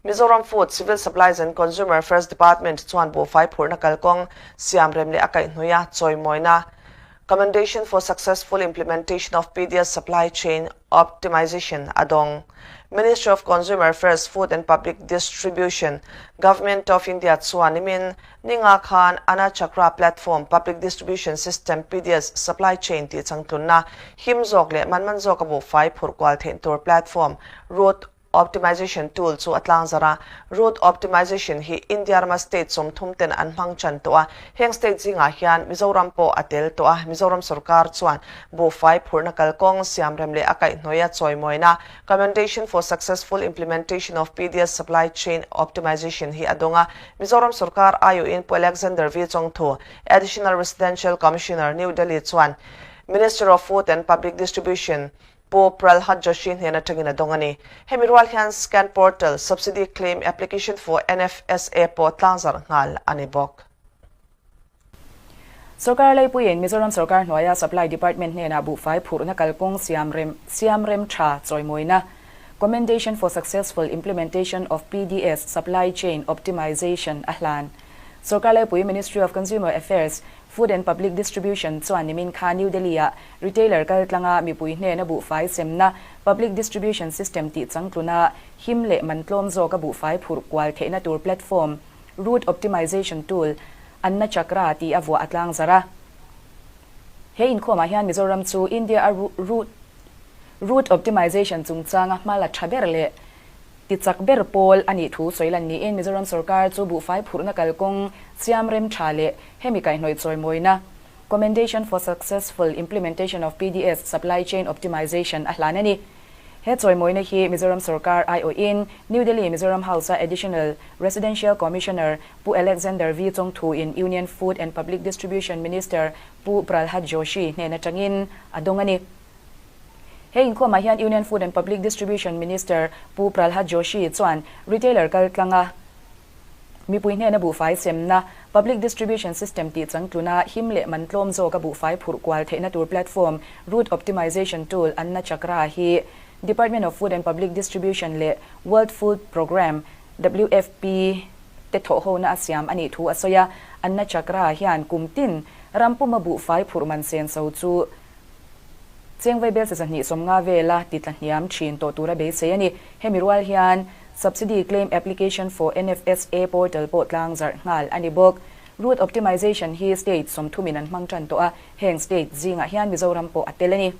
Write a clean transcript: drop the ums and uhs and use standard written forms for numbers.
Mizoram Food, Civil Supplies and Consumer Affairs Department chuan buhfai phurhna kalkawng siam rem leh a kaihhnawih a chawimawina Commendation for Successful Implementation of PDS Supply Chain Optimization a dawng. Ministry of Consumer Affairs, Food and Public Distribution, Government of India chuan nimin ninga khan Anna Chakra Platform Public Distribution System, PDS, Supply Chain tih changtlunna him zawk leh man man zawk a buhfai phurh kual theih tur platform Route Optimization Tool chu a tlangzarh a. Route Optimization hi India rama state 30 ten an hmang chan tawh a, heng state zingah hian Mizoram pawh a tel tawh a. Mizoram sorkar chuan buhfai phurhna kalkawng siam rem leh a kaihhnawih a chawimawina Commendation for Successful Implementation of PDS Supply Chain Optimization hi a dawng a. Mizoram sorkar aiawhin Pu Alexander V Chawngthu, Additional Residential Commissioner, New Delhi chuan Minister of Food and Public Distribution, Pu Pralhad Joshi hnen atangin a dawng a ni. Hemi rual hian Scan Portal, Subsidy Claim Application for NFSA pawh tlangzarh nghal a ni bawk. Sorkar leipuiin Mizoram sorkar hnuaia Supply Department hnenah buhfai phurhna kalkawng siam rem siam rem tha chawimawina Commendation for Successful Implementation of PDS Supply Chain Optimization a hlan. Sorkar leipui Ministry of Consumer Affairs, Food and Public Distribution chuan nimin kha New Delhi-ah retailer kaltlanga mipui hnena buhfai semna Public Distribution System tih changtluna him leh man tlawm zawka buhfai phurh kual theihna tur platform Route Optimization Tool Anna Chakra tih a vuah a tlangzarh a. He inkhawmah hian Mizoram chu India a Route Optimization chungchanga hma la tha ber leh ti chak ber pawl a nih thu sawi lan niin Mizoram sorkar chu buhfai phurhna kalkawng siam rem tha leh hemi kaihhnawih chawimawina Commendation for Successful Implementation of PDS Supply Chain Optimization a hlan a ni. He chawimawina hi Mizoram sorkar aiawhin New Delhi Mizoram House-a Additional Residential Commissioner Pu Alexander V Chawngthu in Union Food and Public Distribution Minister Pu Pralhad Joshi hnen atangin a dawng a ni. He inkhawmah hian Union Food and Public Distribution Minister Pu Pralhad Joshi chuan retailer kaltlanga mipui hnena buhfai semna Public Distribution System tih changtluna him leh man tlawm zawka buhfai phurh kual theihna tur platform Route Optimization Tool Anna Chakra hi Department of Food and Public Distribution leh World Food Programme, WFP, te thawhhona a siam a nih thu a sawi a. Anna Chakra hian kum tin rampuma buhfai phurh man senso chu Cheng vaibel 250 vela ti tla hniam thin tawh tura beisei a ni. Hemi rual hian Subsidy Claim Application for NFSA Portal pawh tlang zarh nghal a ni bawk. Route Optimization hi state 30 in an hmang tan tawh a, heng state zingah hian Mizoram pawh a tel a ni.